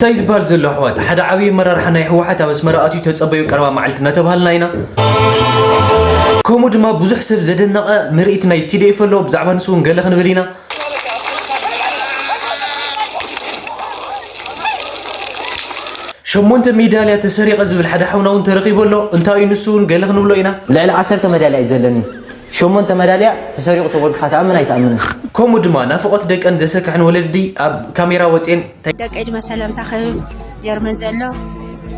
እንታይ ዝበሃል ዘሎ ኣሕዋት? ሓደ ዓብዪ ኣመራርሓ ናይ ህወሓት ኣብ ኣስመራ ኣትዩ ተጸበዩ ቀረባ መዓልቲ እናተባሃልና ኢና። ከምኡ ድማ ብዙሕ ሰብ ዘደነቐ ምርኢት ናይ ቲ ዲ ኤፍ ኣሎ። ብዛዕባ ንሱ እውን ገለ ክንብል ኢና። ሸሞንተ ሜዳልያ ተሰሪቐ ዝብል ሓደ ሓውና እውን ተረኺቡ ኣሎ። እንታይ እዩ ንሱ እውን ገለ ክንብሎ ኢና። ልዕሊ ዓሰርተ መዳልያ እዩ ዘለኒ። ሸሞንተ መዳልያ ተሰሪቑ ተበልኩኻ ትኣምን ኣይትኣምንን? ከምኡ ድማ ናፍቖት ደቀን ዘሰክሕን ወለዲ ኣብ ካሜራ ወፅኤን እንታይ ደቀይ ድማ ሰላምታ ክህብ ጀርመን ዘሎ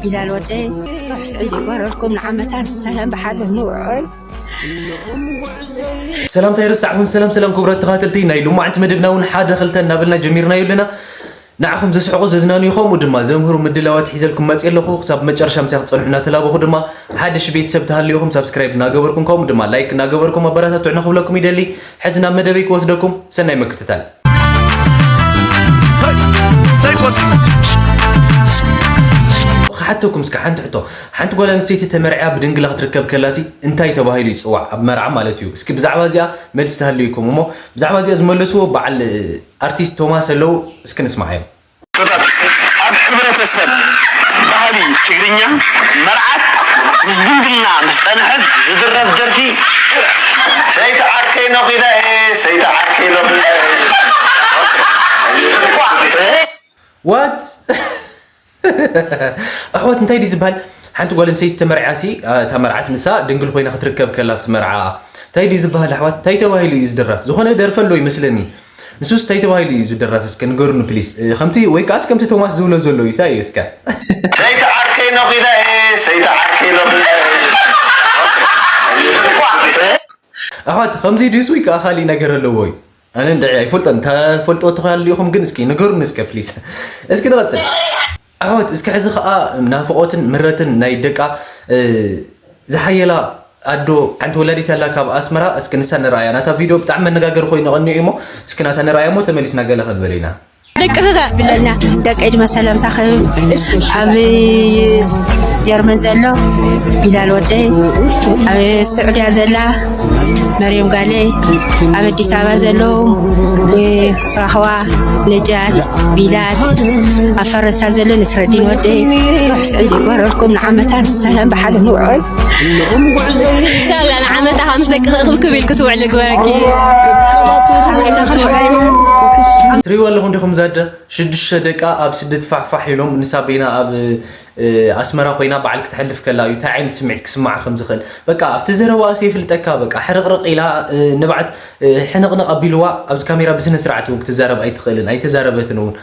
ቢላል ወደይ ሩሕ ስዒድ ይግበረልኩም ንዓመታት ሰላም ብሓደ ንውዕል። ሰላምታ ይረሳዕኹም። ሰላም ሰላም ክቡራት ተኸታተልቲ ናይ ሎማዕንቲ መደብና እውን ሓደ ክልተ እናበልና ጀሚርናዮ ኣለና። ንዓኹም ዘስሕቑ ዘዝናንዩ ከምኡ ድማ ዘምህሩ ምድላዋት ሒዘልኩም መፅእ ኣለኹ። ክሳብ መጨረሻ ምሳይ ክትፀንሑ እናተላበኹ ድማ ሓድሽ ቤተሰብ ተሃልዩኹም ሳብስክራይብ እናገበርኩም ከምኡ ድማ ላይክ እናገበርኩም ኣበረታትዑ ንክብለኩም ይደሊ። ሕዚ ናብ መደበይ ክወስደኩም ሰናይ ምክትታል። ክሓተኩም እስከ ሓንቲ ሕቶ። ሓንቲ ጓል ኣንስተይቲ ተመርዕያ ብድንግላ ክትርከብ ከላሲ እንታይ ተባሂሉ ይፅዋዕ? ኣብ መርዓ ማለት እዩ። እስኪ ብዛዕባ እዚኣ መልሲ ተሃልዩኩም እሞ ብዛዕባ እዚኣ ዝመለስዎ በዓል ኣርቲስት ቶማስ ኣለዉ። እስኪ ንስማዓዮም። ጥበብ ኣብ ሕብረተሰብ ባህሊ ትግርኛ መርዓት ምስ ድንግልና ምስ ጸንሐት ዝድረፍ ደርፊ። ሰይቲ ዓርከይ ነኺዳ እየ፣ ሰይቲ ዓርከይ ነኺዳ እየ። ዋት ኣሕዋት እንታይ ድዩ ዝበሃል? ሓንቲ ጓል ኣንስተይቲ ተመርዕያ ሲ እታ መርዓት ንሳ ድንግል ኮይና ክትርከብ ከላ ኣብቲ መርዓ እንታይ ድዩ ዝበሃል ኣሕዋት? እንታይ ተባሂሉ እዩ ዝድረፍ? ዝኾነ ደርፊ ኣሎ ይመስለኒ። ንሱስ እንታይ ተባሂሉ እዩ ዝድረፍ? እስከ ንገሩኒ ፕሊስ። ከምቲ ወይ ከዓስ ከምቲ ቶማስ ዝብሎ ዘሎ እዩ እንታይ እዩ እስከ? ሰይቲ ዓርከይ ነኺዳ እየ፣ ሰይቲ ዓርከይ ነኺዳ እየ። ኣሕዋት ከምዚ ድዩስ ወይ ከዓ ካሊእ ነገር ኣለዎ እዩ? ኣነ እንድዒ ኣይፈልጦን። ተፈልጦ ተሃልዩኹም ግን እስኪ ንገሩኒ እስከ ፕሊስ። እስኪ ንቐጽል። ኣሕዋት እስኪ ሕዚ ኸዓ ናፍቖትን ምረትን ናይ ደቃ ዝሓየላ ኣዶ ሓንቲ ወላዲት ኣላ ካብ ኣስመራ። እስኪ ንሳ ንርኣያ። ናታ ቪድዮ ብጣዕሚ መነጋገሪ ኮይኑ ቀኒዩ እሞ እስኪ ናታ ንርኣያ እሞ ተመሊስና ገለ ክንብል ኢና። ደቂ ትታ ብለና ደቂ ድማ ሰላምታ ክህብ ኣብ ጀርመን ዘሎ ቢላል ወደይ፣ ኣብ ስዑድያ ዘላ መርየም ጋለይ፣ ኣብ ኣዲስ ኣበባ ዘለዉ ራህዋ፣ ነጃት፣ ቢላል፣ ኣብ ፈረንሳ ዘሎ ንስረዲን ወደይ፣ ሩሕ ስዒድ ይግበረልኩም ንዓመታት ሰላም ብሓደ ንውዕል። ኢንሻላህ ንዓመታ ምስ ደቂ ክብክብ ኢልክ ትውዕል ግበረኪ። ትሪእዋ ኣለኹም ዲኹም ዛደ ሽዱሽተ ደቃ ኣብ ስደት ፋሕፋሕ ኢሎም ንሳ በይና ኣብ ኣስመራ ኮይና በዓል ክተሕልፍ ከላ እዩ እንታይ ዓይነት ስምዒት ክስምዓ ከም ዝኽእል በቃ ኣብቲ ዘረባኣ ሲ ይፍልጠካ በቃ ሕርቕርቕ ኢላ ንብዓት ሕንቕንቕ ኣቢልዋ ኣብዚ ካሜራ ብስነ ስርዓት እውን ክትዛረብ ኣይትኽእልን ኣይተዛረበትን እውን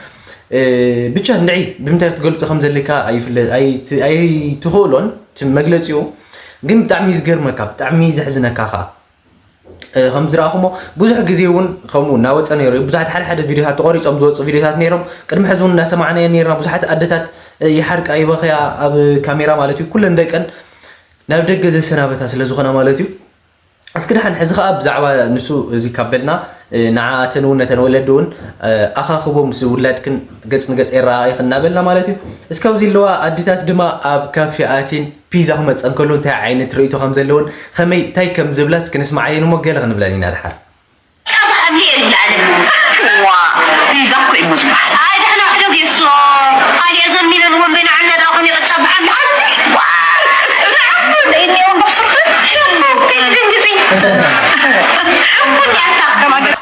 ብቻ እንድዒ ብምንታይ ክትገልፆ ከም ዘለካ ኣይትኽእሎን እቲ መግለፂኡ ግን ብጣዕሚ እዩ ዝገርመካ ብጣዕሚ እዩ ዘሕዝነካ ከዓ ከም ዝረኣኹሞ ብዙሕ ግዜ እውን ከምኡ እናወፀ ነይሩ እዩ ብዙሓት ሓደ ሓደ ቪድዮታት ተቆሪፆም ዝወፁ ቪድዮታት ነይሮም ቅድሚ ሕዚ እውን እናሰማዕናዮ ነይርና ብዙሓት ኣደታት ይሓርቃ ይበኽያ ኣብ ካሜራ ማለት እዩ ኩለን ደቀን ናብ ደገ ዘሰናበታ ስለ ዝኾና ማለት እዩ እስኪ ደሓን ሕዚ ከዓ ብዛዕባ ንሱ እዚ ካብ በልና ንዓኣተን እውን ነተን ወለዲ እውን ኣኻኽቦ ምስ ውላድክን ገፅ ንገፅ የረኣኢኽን እናበልና ማለት እዩ እስካብዚ ኣለዋ ኣዲታት ድማ ኣብ ካፌ ኣቲን ፒዛ ክመፀን ከሎ እንታይ ዓይነት ርእይቶ ከም ዘለውን ከመይ እንታይ ከም ዝብላ እስኪ ንስማዓየን እሞ ገለ ክንብለን ኢና ድሓር ጸብሓ ብልየ ይብላዕለ ዋ ፒዛ እኮ እዩ ዝበሃል ኣይ ደሕና ሕደግ የሶ ካልየ ዘሚነን ወንበይ ንዓና ደኣ ከመይ ቅጫ ብሓምሊ ኣብዚ ዋ ዝዓፉ እኒኦም ብስርሑ ሽሙ ቢልዲንግ እዚ ሕኩን ያታ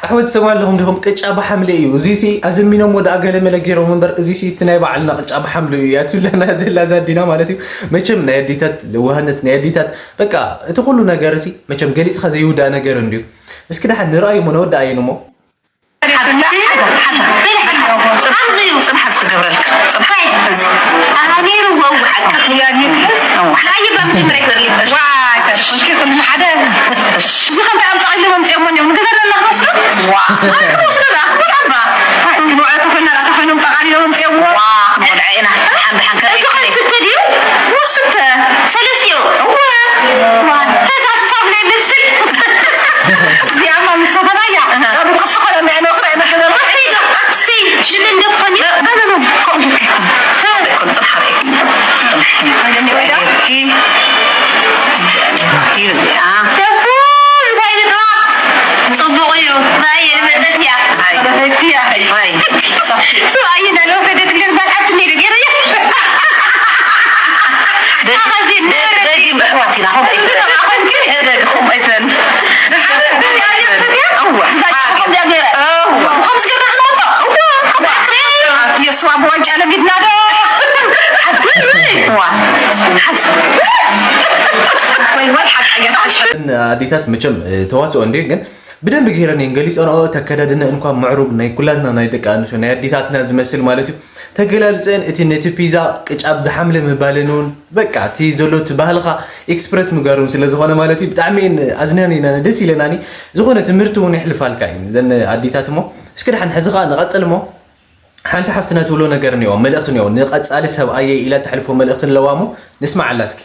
ኣሕዋት ትሰምዑ ኣለኹም ዲኹም ቅጫ ብሓምሊ እዩ እዚሲ ኣዘሚኖም ወደ ኣገለ መለ ገይሮም እምበር እዚሲ እቲ ናይ በዓልና ቅጫ ብሓምሊ እዩ እያ ትብለና ዘላ እዛ ኣዲና ማለት እዩ መቸም ናይ ኣዴታት ለዋህነት ናይ ኣዴታት በቃ እቲ ኩሉ ነገር ሲ መቸም ገሊፅኻ ዘይውዳእ ነገር እንድዩ እስኪ ደሓን ንርኣዩ እሞ ነወዳእየን እሞ። ሓዛ፣ ሓዛ፣ ሓዛ። በሊ ሓዛ። ጽባሕ እዩ። ጽባሕ እዚ ክገብረልካ። ጽባሕ እዚ። ኣሃ፣ ነይሩ፣ ወው፣ ሓቂ። ያኔ ክስ? ነዋ። ናይ በምጅምር ይበርሊ። ዋይ፣ ተሽኮንኪ ኩሉ ሓደ። እዚ ከም ተኣምጣ ኢሉ መምጽኦም ሞን እዮም። ንገዛ ለና ክወስዱ? ዋ። ኣይ፣ ክወስዱ ዳ? ክወስዱ ዳ? ኣይ፣ ንውዕል ተኾይና ዳ ተኾይኖም ጠቓሊሎም መምጽኦም። ዋ፣ ክንወድዓ ኢና። ደሓን፣ ደሓን፣ ከመይ፣ እዚ ከመይ? ስተ ድዩ? ወስተ። ሰለስቲኡ። እወ። ዋ። ፈሳሲ ሳሙና ይመስል። እዚኣማ ምስ ሰፈራ እያ። ኣሃ። ኣብ ቅርሲ ኾነ ናይ ነኽረ ኢና ሕዘና። እሰይ፣ እሰይ፣ ሽል እንደ ኾነ። እ፣ እ፣ እ፣ እ። እ። እ። ጽንሓ ርኣይ። ጽንሓ። ወደ እኔ ወዳ። ርኣይኪ። ርኣይኪ እዚኣ። ደፉ፣ እንታይ ልግባ? ጽቡቕ እዩ። ባየ፣ ንመጸት እያ። ኣይ። ለሚድና ዶ? ሓዝ-፣ ዋ፣ ሓዝ-፣ ወይ፣ ወይ፣ ሓቀኛ። ኣዴታት መቸም ተዋስኦ እንዴ ግን ብደንብ ገይረን እየን ገሊፀንኦ። ተከዳድነን እንኳ ምዕሩግ ናይ ኩላትና ናይ ደቂ ኣንስትዮ ናይ ኣዴታትና ዝመስል ማለት እዩ። ተገላልፀን እቲ ነቲ ፒዛ ቅጫ ብሓምለ ምባልን እውን በቃ እቲ ዘሎ እቲ ባህልኻ ኤክስፕረስ ምግባር እውን ስለ ዝኾነ ማለት እዩ። ብጣዕሚ እየን ኣዝናኒና ደስ ኢለናኒ። ዝኾነ ትምህርቲ እውን የሕልፋልካ እዩ ዘን ኣዴታት እሞ እስኪ ደሓን ሕዚ ከዓ ንቐፅል እሞ ሓንቲ ሓፍትና ትብሎ ነገር እኒኦ መልእኽቲ እኒኦ ንቐፃሊ ሰብኣየ ኢላ ተሕልፎ መልእኽቲ ኣለዋ እሞ ንስማዓላ እስኪ።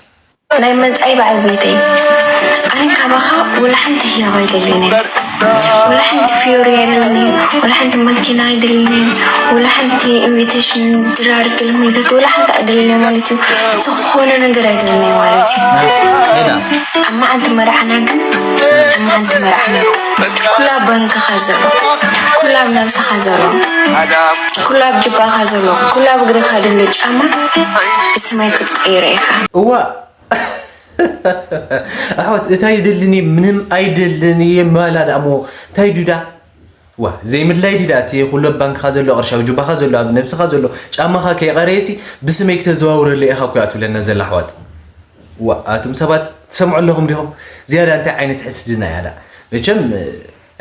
ናይ መጻኢ በዓል ቤተይ ኣነ ካባኻ ወላ ሓንቲ ህያብ ኣይደልን እየ። ወላ ሓንቲ ፊዮሪ ኣይደልን እየ። ወላ ሓንቲ መኪና ኣይደልን እየ። ወላ ሓንቲ ኢንቪቴሽን ድራር ግልምልተት ወላ ሓንቲ ኣይደልን እየ ማለት እዩ። ዝኾነ ነገር ኣይደልን እየ ማለት እዩ። ኣብ መዓልቲ መርዓና ግን ኣብ መዓልቲ መርዓና ኩሉ ኣብ ባንክኻ ዘሎ ኩሉ ኣብ ነብስኻ ዘሎ ኩሉ ኣብ ጅባኻ ዘሎ ኩሉ ኣብ እግርኻ ዘሎ ጫማ ብስማይ ክትቀይሮ ኢኻ። እዋ ኣሕዋት እታይ ደልን እየ ምንም ኣይደልን እየ ማላ ደኣ እሞ እንታይ ዱዳ ዋ ዘይምድላይ ዲዳ እቲ ኩሉ ኣብ ባንክኻ ዘሎ ቅርሺ ኣብ ጁባኻ ዘሎ ኣብ ነብስኻ ዘሎ ጫማኻ ከይቐረየሲ ብስመይ ክተዘዋውረለ ኢኻ እኮ እያ ትብለና ዘላ ኣሕዋት። ዋ ኣቱም ሰባት ትሰምዑ ኣለኹም ዲኹም? ዝያዳ እንታይ ዓይነት ሕስድና እያ ደኣ? መቸም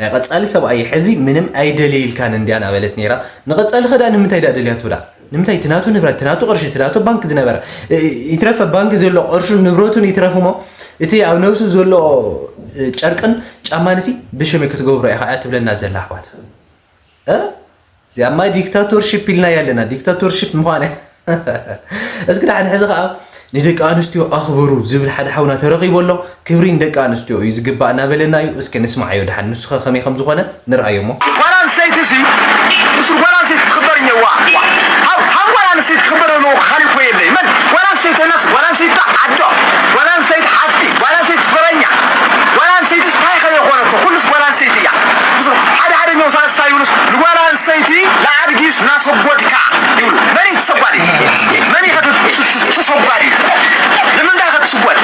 ናይ ቀጻሊ ሰብኣይ ሕዚ ምንም ኣይደለይልካን እንድያ እናበለት ነይራ። ንቐጻሊ ኸ ደኣ ንምንታይ ደኣ ደልያቶ ደኣ? ንምንታይ እቲ ናቱ ንብረት፣ እቲ ናቱ ቅርሺ፣ እቲ ናቱ ባንክ ዝነበረ እ፣ ይትረፈ ባንክ ዘሎ ቅርሹን ንብረቱን ይትረፍ እሞ እቲ ኣብ ነብሱ ዘሎ እ፣ ጨርቅን ጫማንሲ ብሽመይ ክትገብሮ ኢኻ እያ ትብለና ዘላ ኣሕዋት። እ? እዚኣማ ዲክታቶርሺፕ ኢልናያ ኣለና። ዲክታቶርሺፕ ምዃነ እስኪ ደሓን ሕዚ ኸዓ ንደቂ ኣንስትዮ ኣኽብሩ ዝብል ሓደ ሓውና ተረኺቡ ኣሎ። ክብሪ ንደቂ ኣንስትዮ እዩ ዝግባእ እናበለና እዩ። እስኪ ንስማዓዮ ደሓን ንሱ ኸ ከመይ ከም ዝኾነ ንርኣዮ እሞ። ጓል ኣንስተይቲ እዚ ምስሉ ጓል ኣንስተይቲ ትኽበር እየዋ። ሃብ ሃብ ጓል ኣንስተይቲ ክኽበር ኣለዎ ካሊእ እኮ የለይ። መን ጓል ኣንስተይቲ ናስ ጓል ኣንስተይቲ ዓዶ ጓል ኣንስተይቲ ሓፍቲ ጓል ኣንስተይቲ ፍቕረኛ ጓል ኣንስተይቲ እንታይ ኸ የኾነቶ ኩሉስ ጓል ኣንስተይቲ እያ። ምስሉ ሓደ ሓደኛው ሳልሳዩንስ ንጓል ኣንስተይቲ ለኣድጊስ እናሰጎድካ ይብሉ። መን እዩ ተሰጓዲ? መን እዩ ከ ተ- ተ- ተ- ተሰጓዲ? ንምንታይ ከ ትስጎድ?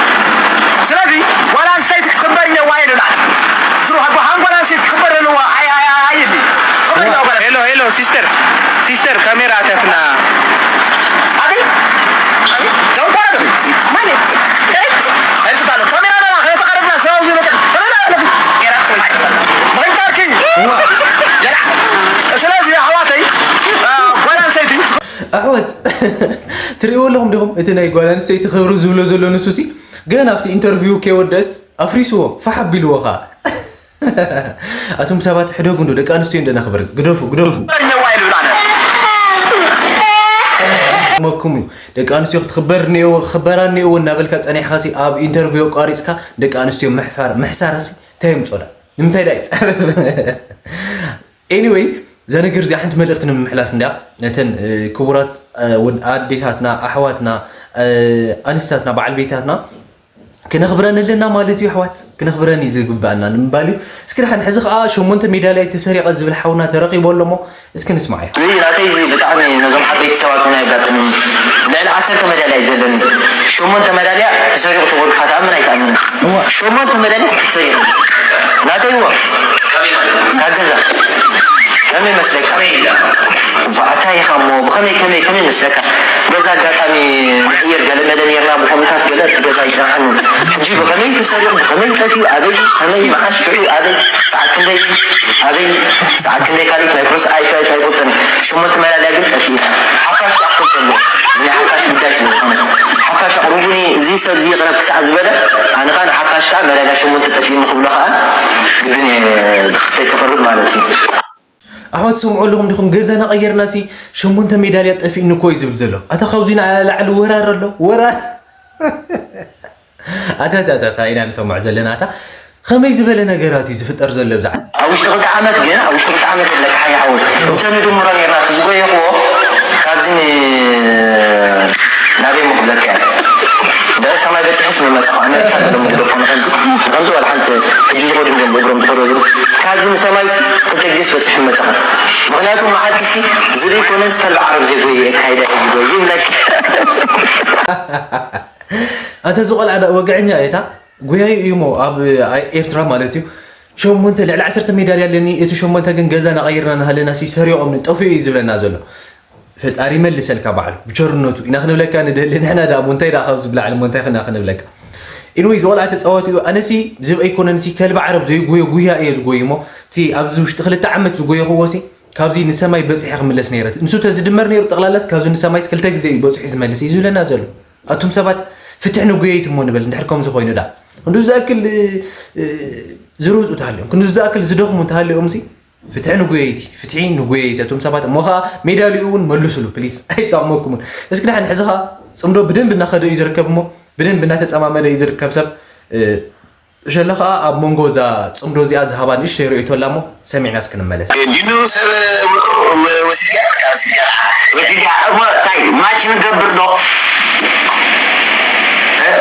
ስለዚ ጓል ኣንስተይቲ ክትኽበር እየዋ ይልብላ። ስሩ ሃጓ ሃም ጓል ኣንስተይቲ ክትኽበር ኣለዋ። ኣይ ኣይ ኣይ ኣይሊ። ሄሎ ሄሎ ሲስተር ሲስተር ካሜራ ኣተትና ኣቲ ደንቆረ ማለት ካሜራ ና ከይተቀረጽና ሰው ዝመጽእ መንጫርኪ ስለዚ ኣሕዋተይ ጓል ኣንስተይቲ ኣሕዋት ትርእይዎ ኣለኹም ዲኹም? እቲ ናይ ጓል ኣንስተይቲ ክብሪ ዝብሎ ዘሎ ንሱ ሲ ገና ኣብቲ ኢንተርቪው ከይወደስ ኣፍሪስዎ ፋሕ ኣቢልዎ ኸዓ። ኣቱም ሰባት ሕደጉ እንዶ ደቂ ኣንስትዮ እንዶ ነኽብር ግደፉ ግደፉ። መኩም እዩ ደቂ ኣንስትዮ ክትኽበር እኒኦ ክኽበራ እኒኦ እናበልካ ጸኒሕካ ሲ ኣብ ኢንተርቪው ኣቋሪጽካ ደቂ ኣንስትዮ ምሕፋር ምሕሳር ሲ እንታይ የምጾ ዳ ንምንታይ ዳ ይጻረፍ? Anyway እዛ ነገር እዚኣ ሓንቲ መልእኽቲ ንምምሕላፍ እንድያ ነተን ክቡራት ኣዴታትና ኣሕዋትና ኣንስታትና በዓል ቤታትና ክነኽብረን ኣለና ማለት እዩ ኣሕዋት ክነኽብረን እዩ ዝግበኣና ንምባል እዩ እስኪ ደሓን ሕዚ ከዓ ሸሞንተ ሜዳልያ ተሰሪቐ ዝብል ሓውና ተረኺቡ ኣሎ እሞ እስኪ ንስማዕ እዩ እዚ ናተይ እዚ ብጣዕሚ ነዞም ዓበይቲ ሰባት እውን ኣየጋጥምን ልዕሊ ዓሰርተ መዳልያ እዩ ዘለኒ ሸሞንተ መዳልያ ተሰሪቑ ተጎድፋ ተኣምን ኣይተኣምን ሸሞንተ መዳልያ ተሰሪቑ ናተይ እዎ ካብ ገዛ ከመይ መስለካ ኣታ ኢኻ እሞ ብኸመይ ከመይ ከመይ መስለካ ገዛ ኣጋጣሚ ንቕይር ገለ መለ ነርና ብኸምታት ገለ እቲ ገዛ ይፀንሐኒ ሕጂ ብኸመይ ተሰሪቑ ብኸመይ ጠፊኡ ኣበይ ከመይ መዓስ ሽዑ ኣበይ ሰዓት ክንደይ ኣበይ ሰዓት ክንደይ ካሊት ናይ ፕሮስ ኣይፈ ኣይፈልጥን ሸሞንተ መዳልያ ግን ጠፊኡ ሓፋሽ ክኣክል ከሎ ናይ ሓፋሽ ጉዳይ ስለ ዝኾነ ሓፋሽ ኣቕርቡኒ እዚ ሰብ እዚ ይቕረብ ክሳዕ ዝበለ ኣነ ከዓ ንሓፋሽ ከዓ መዳልያ ሸሞንተ ጠፊኡኒ ክብሎ ከዓ ግድን እየ ብክልተይ ክቕርብ ማለት እዩ ኣሕዋት ትሰምዑ ኣለኹም ዲኹም ገዛና ቀየርና ሲ ሸሞንተ ሜዳልያ ጠፊእኒ እኮ እዩ ዝብል ዘሎ ኣታ ካብዚ ንላዕሊ ወራር ኣሎ ወራር ኣታታታታ ኢና ንሰምዖ ዘለና ኣታ ከመይ ዝበለ ነገራት እዩ ዝፍጠር ዘሎ ብዛዕባ ኣብ ውሽጢ ክልተ ዓመት ግን ኣብ ውሽጢ ክልተ ዓመት ኣለካ ሓያ ሓወይ እንተ ንድምሮ ነርና ዝጎየኽዎ ካብዚ ናበይ ምኽብለካ እያ ድሕሪ ሰማይ በፂሐስ ምመፃኹ ኣሜሪካ ዘለሙ ግደፎ ንከምዚ ንከምዚ ዋላ ሓንቲ ሕጂ ዝኸዱ እንዲዮም ብእግሮም ዝኸዱ ዝብል ካብዚ ንሰማይስ ክልተ ግዜስ በፂሐ ምመፃኹ ምኽንያቱ መዓልቲ ሲ ዝደይኮነስ ከልቢ ዓረብ ዘይጎየ የካይዳ እዩ ዝጎይ ይብለክ ኣታ እዚ ቆልዓ ዳ ወግዐኛ እታ ጉያዩ እዩ ሞ ኣብ ኤርትራ ማለት እዩ ሸሞንተ ልዕሊ ዓሰርተ ሜዳልያ ኣለኒ እቲ ሸሞንተ ግን ገዛ ናቐይርና ናሃለና ሲ ሰሪቖም ጠፍኡ እዩ ዝብለና ዘሎ ፈጣሪ ይመልሰልካ ባዕሉ ብቸርነቱ ኢና ክንብለካ ንደሊ። ንሕና ደኣ እሞ እንታይ ደኣ ካብዚ ብላዕሊ እሞ እንታይ ኢና ክንብለካ? ኢንወይ ዝቆልዓ ተፃዋቲኡ ኣነሲ ዝብ ኣይኮነንሲ ከልቢ ዓረብ ዘይጉዮ ጉያ እየ ዝጎይ እሞ እቲ ኣብዚ ውሽጢ ክልተ ዓመት ዝጎየኽዎሲ ካብዚ ንሰማይ በፂሐ ክምለስ ነይረት። ንሱ ተዝድመር ነይሩ ጠቕላላስ ካብዚ ንሰማይስ ክልተ ግዜ እዩ በፂሑ ዝመልስ እዩ ዝብለና ዘሎ። ኣቱም ሰባት ፍትሕ ንጉየይት እሞ ንበል እንድሕር ከምዚ ኮይኑ ዳ ክንዱ ዝኣክል ዝሩዝ ተሃልዮም ክንዱ ዝኣክል ዝደኽሙ እንተሃልዮምሲ ፍትሒ ንጉየይቲ ፍትሒ ንጉየይቲ ኣቱም ሰባት እሞ ከዓ ሜዳሊኡ እውን መልሱሉ ፕሊስ ኣይጣቕመኩምን። እስኪ ድሓን ሕዚ ከዓ ፅምዶ ብደንብ እናኸደ እዩ ዝርከብ እሞ ብደንብ እናተፀማመደ እዩ ዝርከብ ሰብ ሸለ ከዓ ኣብ መንጎ እዛ ፅምዶ እዚኣ ዝሃባ ንእሽተይ ርእይቶ ኣላ እሞ ሰሚዕና እስክንመለስ። ድኑ ሰብ ወሲድካ ወሲድካ እንታይ ማች ንገብር ዶ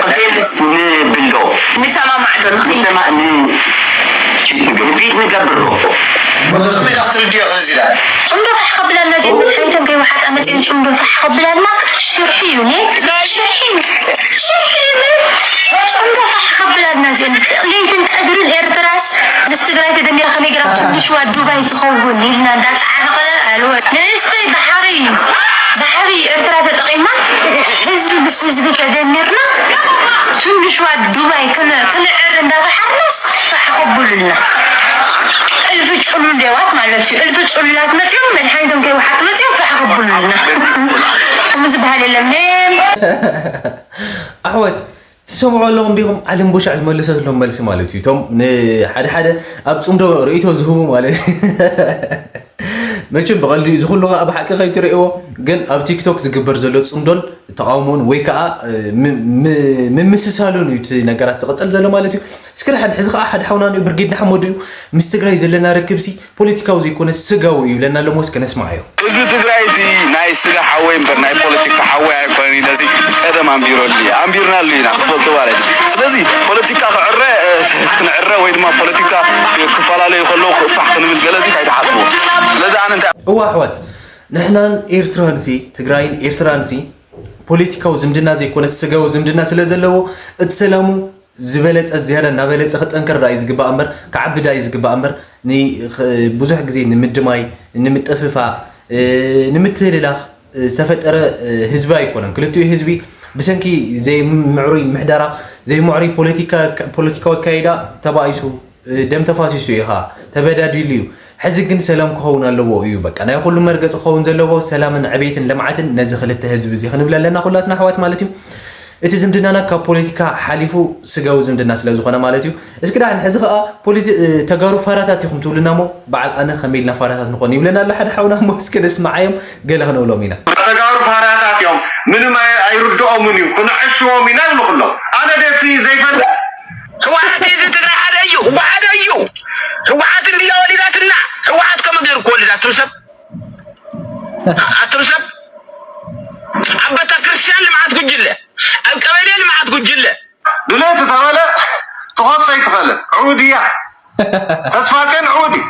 ቅፌልስ ንብል ዶ ንሰማማዕ ዶ ንኽእል ንሰማ ንፊት ንገብር ዶ ብዙሕ ሜዳ ክትርድዮ ከዚ ኢላ ጽምዶ ፋሕ ከብላና ጀምር ሓይተን ከይወሓጣ መፅአን ጽምዶ ፋሕ ከብላና ሽርሒ እዩ ኔት ሽርሒ እዩ ሽርሒ እዩ ጽምዶ ፋሕ ከብላና ዚአን ለይትን ቀድርን ኤርትራስ ምስ ትግራይ ተደሚራ ከመይ ገራ ትንሽዋ ዱባይ ትኸውን ኢልና እንዳፀዓነቐ ኣልወ ንእስተይ ባሕሪ ባሕሪ ኤርትራ ተጠቒምና ህዝቢ ምስ ህዝቢ ተደሚርና ትንሽዋ ዱባይ ክንዕር እንዳባሓርናስ ፋሕ ከብሉልና እልፊ ጭሉሌዋት ማለት እዩ እልፊ ጭሉላት መፅኦም መድሓኒቶም ከይወሓጡ መፅኦም ፋሕ ከብሉልና ከምኡ ዝበሃል የለን ኣሕዋት ትሰምዑ ኣለኹም ዲኹም? ዓለም ቦሻዕ ዝመለሰትሎም መልሲ ማለት እዩ። እቶም ንሓደ ሓደ ኣብ ጽምዶ ርእይቶ ዝህቡ ማለት መቸም ብቐልዲ እዚ ኩሉ ከዓ ብሓቂ ከይትርእይዎ ግን ኣብ ቲክቶክ ዝግበር ዘሎ ጽምዶን ተቃውሞን ወይ ከዓ ምምስሳሉን እዩ እቲ ነገራት ዝቐፀል ዘሎ ማለት እዩ። እስኪ ድሓን ሕዚ ከዓ ሓደ ሓውና ንኡ ብርጌድ ንሓመዱ እዩ ምስ ትግራይ ዘለና ርክብሲ ፖለቲካዊ ዘይኮነ ስጋዊ እዩ ብለና ኣለሞ እስከ ነስማዓዮ። ህዝቢ ትግራይ እዚ ናይ ስጋ ሓወይ እምበር ናይ ፖለቲካ ሓወይ ኣይኮነን ኢለ እዚ ቀደም ኣንቢረሉ እየ ኣንቢርናሉ ኢና ክትፈልጡ ማለት እዩ። ስለዚ ፖለቲካ ክዕረ ክንዕረ ወይ ድማ ፖለቲካ ክፈላለዩ ከለዉ ክፋሕ ክንብል ገለ እዚ እንታይ ትሓስቡ? ስለዚ ኣነ እንታይ እዋ ኣሕዋት ንሕናን ኤርትራንሲ ትግራይን ኤርትራንሲ ፖለቲካዊ ዝምድና ዘይኮነ ስጋዊ ዝምድና ስለ ዘለዎ እቲ ሰላሙ ዝበለፀ ዝያዳ እናበለፀ ክጠንክር ዳኣ እዩ ዝግባእ እምበር ክዓቢ ዳኣ እዩ ዝግባእ እምበር ብዙሕ ግዜ ንምድማይ ንምጥፍፋእ ንምትህልላኽ ዝተፈጠረ ህዝቢ ኣይኮነን ክልቲኡ ህዝቢ ብሰንኪ ዘይምዕሩይ ምሕደራ ዘይምዕሩይ ፖለቲካዊ ኣካይዳ ተባኢሱ ደም ተፋሲሱ እዩ ከዓ ተበዳዲሉ እዩ ሕዚ ግን ሰላም ክኸውን ኣለዎ እዩ በቃ ናይ ኩሉ መርገፂ ክኸውን ዘለዎ ሰላምን ዕቤትን ልምዓትን ነዚ ክልተ ህዝቢ እዚ ክንብል ኣለና ኩላትና ኣሕዋት ማለት እዩ እቲ ዝምድናና ካብ ፖለቲካ ሓሊፉ ስጋዊ ዝምድና ስለ ዝኾነ ማለት እዩ እስኪ ዳሕን ሕዚ ከዓ ተጋሩ ፋራታት ኢኹም ትብሉና ሞ በዓል ኣነ ከመይ ኢልና ፋራታት ንኾን ይብለና ኣሎ ሓደ ሓውና ሞ እስኪ ንስማዓዮም ገለ ክንብሎም ኢና ተጋሩ ፋራታት እዮም ምንም ኣይርድኦምን እዩ ክንዕሽዎም ኢና ይብሉ ኩሎም ኣነ ደቲ ዘይፈልጥ ህወሓት እዚ ትግራይ ሓደ እዩ ህወሓት እዩ ህወሓት እንድያ ወሊዳትና ህወሓት ከመ ገይሩ ክወልድ ኣቱም ሰብ ኣቱም ሰብ ኣብ ቤተክርስትያን ልምዓት ጉጅለ ኣብ ቀበሌ ልምዓት ጉጅለ ድሌት ተበለ ትኾሰ ይትኸለ ዕውድ እያ ተስፋጼን ዕውድ እዩ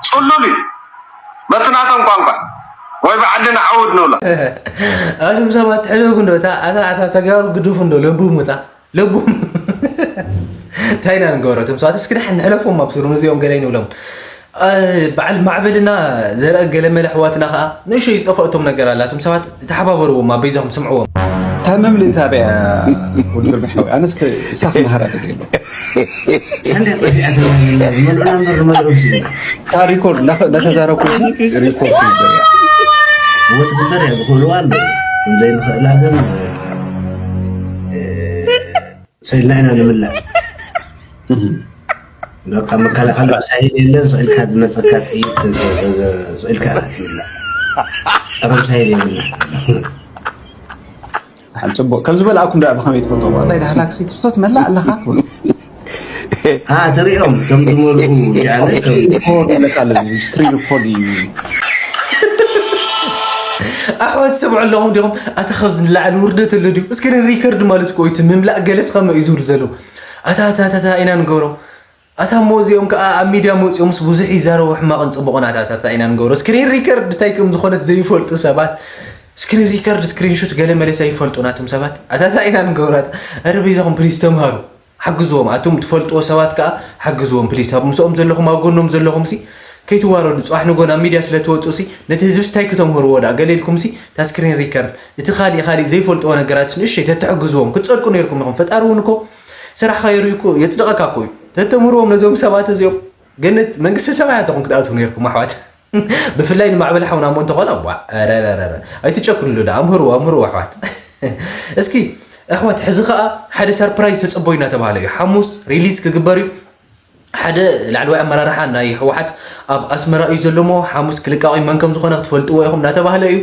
ፅሉል እዩ በቲ ናቶም ቋንቋ ወይ ብዓድና ዕውድ ንብሎ ኣቱም ሰባት ሕደጉ እንዶ እታ ኣታ ኣታ ተጋሩ ግድፉ እንዶ ለብሙ እታ ለቡ እንታይ ኢና ንገብሮ እቶም ሰባት እስኪ ድሓን ንሕለፎም ኣብ ስሩ ነዚኦም ገለ ይንብሎም በዓል ማዕበልና ዘርአ ገለመለ ኣሕዋትና ከዓ ንእሽተይ ዝጠፈእቶም ነገር ኣላ እቶም ሰባት ተሓባበርዎም ኣብ በይዛኹም ስምዕዎም እታ መምልእታ በያ ወዲ ግርማ ሓወይ ኣነስ እሳ ክመሃራ ደልየ ኣለኹ ሰንደቅ ጠፊኣትና ዝመልዑና እምበር ንመልኦም ስኢና እታ ሪኮርድ እናተዛረብኩ ሪኮርድ ይበያ እወ ትግበር እያ ዝኽእልዋ ኣለዉ ከምዘይንኽእላ ግን ሰኢልና ኢና ንምላእ በቃ መከላኸሊ ሳይል የለን ስኢልካ ዝመፀካ ጥይት ስኢልካ ኢና ትምላእ ፀረ ሳይል የብልና ጽቡቅ ከም ዝበላእኩም ደኣ ብኸመይ ትፈልጦ እንታይ ዳህላክሲ ክስቶ ትመላእ ኣለኻ ትብሉ ትሪኦም ከም ዝመልኡ ስክሪን ሪኮርድ እዩ ኣሕዋት ትሰምዑ ኣለኹም ዲኹም ኣታ ካብዚ ንላዕሊ ውርደት ኣሎ ድዩ እስክሪን ሪከርድ ማለት እኮ እዩ እቲ ምምላእ ገለስ ከመ እዩ ዝብል ዘሎ ኣታ ኣታ ኣታ ኢና ንገብሮ ኣታ እሞ እዚኦም ከዓ ኣብ ሚድያ መፂኦምስ ብዙሕ ይዛረቡ ሕማቕን ፅቡቕን ኣታ ኣታ ኣታ ኢና ንገብሮ ስክሪን ሪከርድ እንታይ ከም ዝኾነት ዘይፈልጡ ሰባት ስክሪን ሪከርድ ስክሪን ሹት ገለ መለስ ኣይፈልጡ ናቶም ሰባት ኣታ ኣታ ኢና ንገብሮ ኣታ ኧረ በይዛኹም ፕሊስ ተምሃሩ ሓግዝዎም ኣቱም ትፈልጥዎ ሰባት ከዓ ሓግዝዎም ፕሊስ ኣብ ምስኦም ዘለኹም ኣብ ጎኖም ዘለኹም ሲ ከይትዋረዱ፣ ጽባሕ ንጎ ናብ ሚድያ ስለ ትወጹ ሲ ነቲ ህዝቢ ሲ እንታይ ክተምህርዎ ደኣ? ገለ ኢልኩም ሲ እታ ስክሪን ሪከርድ፣ እቲ ካሊእ ካሊእ ዘይፈልጥዎ ነገራት ንእሽተይ ተትሕግዝዎም ክትጸድቁ ነይርኩም ኢኹም። ፈጣሪ እውን እኮ ስራሕኻ የርእዩ እኮ የጽድቐካ እኮ እዩ። ተተምህርዎም ነዞም ሰባት እዚኦም ገነት መንግስተ ሰማያት ኢኹም ክትኣትዉ ነይርኩም ኣሕዋት። ብፍላይ ንማዕበል ሓውና እሞ እንተኾነ ዋ፣ ኧረ፣ ኧረ፣ ኧረ፣ ኧረ፣ ኣይትጨክኑሉ ደኣ፣ ኣምህርዎ፣ ኣምህርዎ ኣሕዋት። እስኪ ኣሕዋት፣ ሕዚ ኸኣ ሓደ ሰርፕራይዝ ተጸበዩ እናተባህለ እዩ። ሓሙስ ሪሊዝ ክግበር እዩ። ሓደ ላዕለዋይ ኣመራርሓ ናይ ህወሓት ኣብ ኣስመራ እዩ ዘሎ እሞ ሓሙስ ክልቀቕ እዩ፣ መን ከም ዝኾነ ክትፈልጥዎ ኢኹም እናተባህለ እዩ።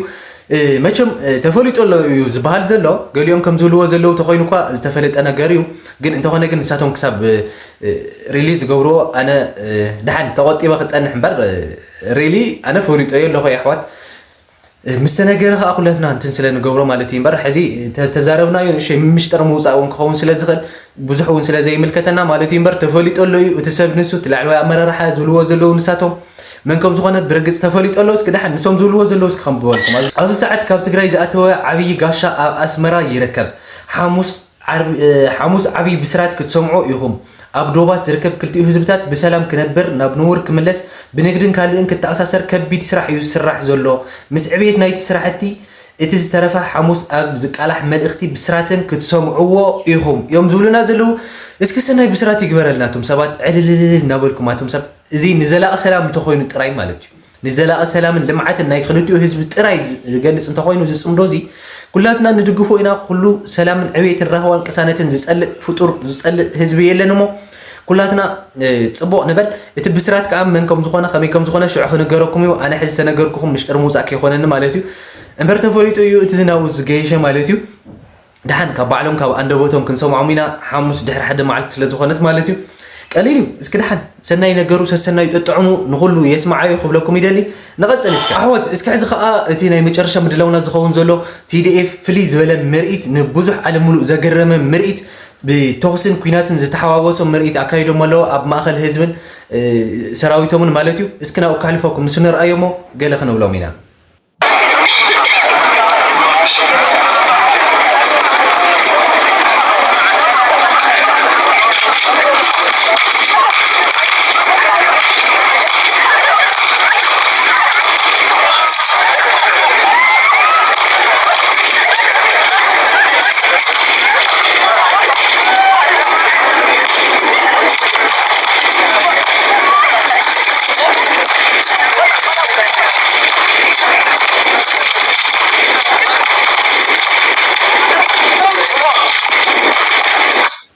እ፣ መቸም፣ እ፣ ተፈሊጡ ኣሎ እዩ ዝበሃል ዘሎ። ገሊኦም ከም ዝብልዎ ዘለዉ ተኾይኑ እኳ ዝተፈለጠ ነገር እዩ። ግን እንተኾነ ግን ንሳቶም ክሳብ፣ እ፣ እ፣ ሪሊዝ ዝገብርዎ ኣነ፣ እ፣ ደሓን ተቖጢበ ክጸንሕ እምበር፣ እ፣ ሪሊ ኣነ ፈሊጦ እየ ኣለኹ ኣሕዋት። እ፣ ምስ ተነገረ ከኣ ኩለትና እንትን ስለ ንገብሮ ማለት እዩ እምበር፣ ሕዚ ተ-፣ ተዛረብናዮ ንእሽተይ ምምሽጥር ምውጻእ እውን ክኸውን ስለ ዝኽእል፣ ብዙሕ እውን ስለ ዘይምልከተና ማለት እዩ እምበር፣ ተፈሊጡ ኣሎ እዩ። እቲ ሰብ ንሱ፣ እቲ ላዕለዋይ ኣመራርሓ ዝብልዎ ዘለዉ ንሳቶም መን ከም ዝኾነ ብርግጽ ተፈሊጡ ኣሎ። እስኪ ደሓን ንሶም ዝብልዎ ዘለዉ እስኪ ከንብበልኩም። ኣብዚ ሰዓት ካብ ትግራይ ዝኣተወ ዓብዪ ጋሻ ኣብ ኣስመራ ይርከብ። ሓሙስ ዓርቢ-፣ እ፣ ሓሙስ ዓብዪ ብስራት ክትሰምዑ ኢኹም። ኣብ ዶባት ዝርከብ ክልቲኡ ህዝብታት ብሰላም ክነብር፣ ናብ ንቡር ክምለስ፣ ብንግድን ካልእን ክተኣሳሰር ከቢድ ስራሕ እዩ ዝስራሕ ዘሎ። ምስ ዕብየት ናይቲ ስራሕቲ፣ እቲ ዝተረፈ ሓሙስ ኣብ ዝቃላሕ መልእኽቲ ብስራትን ክትሰምዕዎ ኢኹም እዮም ዝብሉና ዘለዉ። እስኪ ሰናይ ብስራት ይግበረልና። እቶም ሰባት ዕልልልል እናበልኩም፣ ኣቶም ሰብ፣ እዚ ንዘላቒ ሰላም እንተኾይኑ ጥራይ ማለት እዩ። ንዘላቒ ሰላምን ልምዓትን ናይ ክልቲኡ ህዝቢ ጥራይ ዝ-፣ ዝገልጽ እንተኾይኑ፣ እዚ ጽምዶ እዚ ኩላትና ንድግፎ ኢና። ኩሉ ሰላምን ዕብየትን ራህዋን ቅሳነትን ዝጸልእ ፍጡር፣ ዝጸልእ ህዝቢ የለን እሞ፣ ኩላትና፣ እ፣ ጽቡቕ ንበል። እቲ ብስራት ከኣ መን ከም ዝኾነ፣ ከመይ ከም ዝኾነ ሽዑ ክንገረኩም እዩ። ኣነ ሕዚ ተነገርኩኹም ምሽጥር ምውጻእ ከይኮነኒ ማለት እዩ። እምበር ተፈሊጡ እዩ እቲ ዝናቡ ዝገየሸ ማለት እዩ። ደሓን ካብ ባዕሎም ካብ ኣንደበቶም ክንሰምዖም ኢና፣ ሓሙስ ድሕሪ ሓደ መዓልቲ ስለ ዝኾነት ማለት እዩ። ቀሊል እዩ። እስኪ ደሓን ሰናይ ነገሩ ሰሰናዩ ጠጥዕሙ ንኹሉ የስምዓዮ ክብለኩም ይደሊ። ንቐጽል እስኪ ኣሕዋት፣ እስኪ ሕዚ ኸኣ እቲ ናይ መጨረሻ ምድላውና ዝኸውን ዘሎ ቲ ዲ ኤፍ ፍልይ ዝበለ ምርኢት፣ ንብዙሕ ዓለም ሙሉእ ዘገረመ ምርኢት፣ ብተኹስን ኲናትን ዝተሓዋወሶ ምርኢት ኣካይዶም ኣለዉ ኣብ ማእከል ህዝብን፣ እ፣ ሰራዊቶምን ማለት እዩ። እስኪ ናብኡ ከሕልፈኩም ንሱ ንርኣዮ እሞ ገለ ክንብሎም ኢና።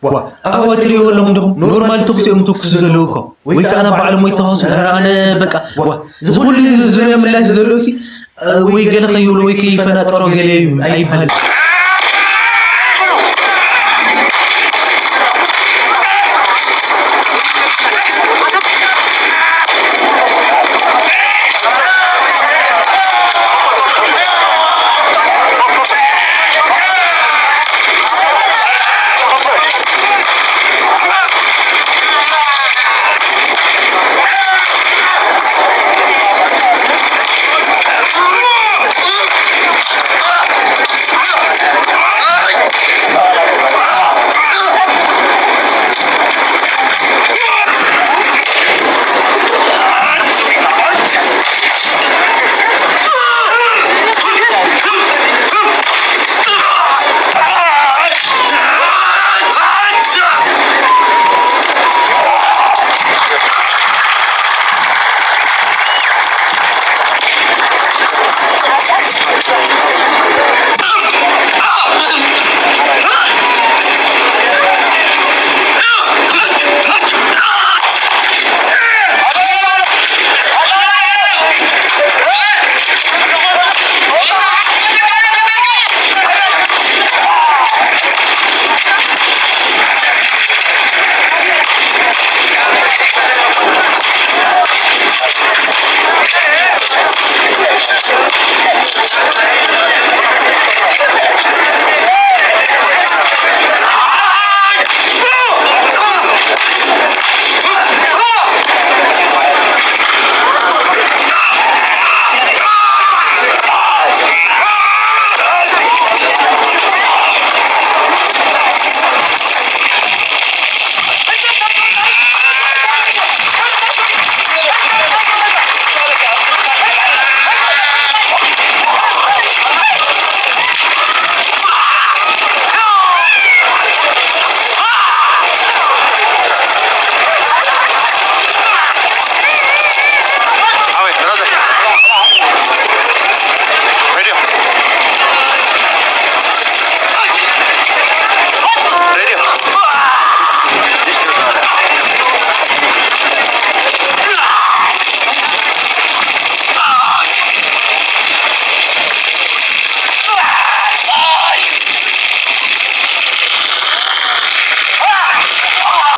ዋ፣ ኣሕዋት ትሪእዎ ኣለኹም ዲኹም? ኖርማል ተኹሲ እዮም ተኩሱ ዘለዉ እኮ። ወይ ከኣ ናብ ባዕሎም ወይ ተኹሱ። ኧረ ኣነ በቃ፣ ዋ፣ እዚ ኩሉ ህዝቢ ዙርያ ምላሽ ዘሎ ሲ፣ እ፣ ወይ ገለ ከይብሉ ወይ ከይፈናጠሮ ገለ እዩ ኣይበሃል።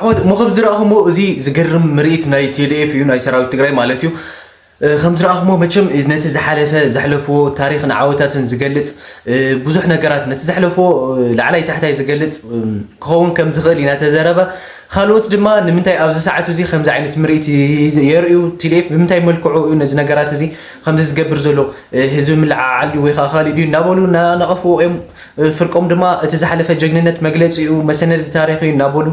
ኣሕዋት እሞ ከም ዝረኣኹሞ እዚ ዝገርም ምርኢት ናይ ቲ ዲ ኤፍ እዩ፣ ናይ ሰራዊት ትግራይ ማለት እዩ። ከም ዝረኣኹሞ መቸም ነቲ ዝሓለፈ ዘሕለፍዎ ታሪኽን ዓወታትን ዝገልፅ ብዙሕ ነገራት፣ ነቲ ዘሕለፍዎ ላዕላይ ታሕታይ ዝገልፅ ክኸውን ከም ዝኽእል ኢና ተዘረበ። ካልኦት ድማ ንምንታይ ኣብዚ ሰዓት እዚ ከምዚ ዓይነት ምርኢት የርእዩ፣ ቲ ዲ ኤፍ ብምንታይ መልክዑ እዩ ነዚ ነገራት እዚ ከምዚ ዝገብር ዘሎ፣ ህዝቢ ምልዓዓል ድዩ ወይ ከዓ ካልእ ድዩ እናበሉ እናነቐፍዎ እዮም። ፍርቆም ድማ እቲ ዝሓለፈ ጀግንነት መግለፂ እዩ፣ መሰነዲ ታሪኽ እዩ እናበሉ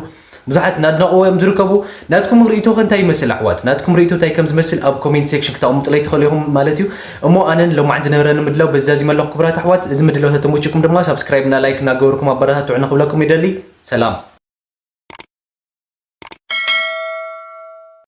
ብዙሓት እናድነቕዎ እዮም ዝርከቡ። ናትኩም ርእይቶ ከ እንታይ ይመስል ኣሕዋት? ናትኩም ርእይቶ እንታይ ከም ዝመስል ኣብ ኮሜንት ሴክሽን ክተቕምጡለይ ትኽእሉ ኢኹም ማለት እዩ። እሞ ኣነን ሎማዕንቲ ዝነበረኒ ምድላው በዚ ዛዚመ ኣለኹ ክቡራት ኣሕዋት። እዚ ምድላው ተተመችኩም ድማ ሳብስክራይብ እና ላይክ እናገበርኩም ኣበረታትዑ ንክብለኩም ይደሊ። ሰላም።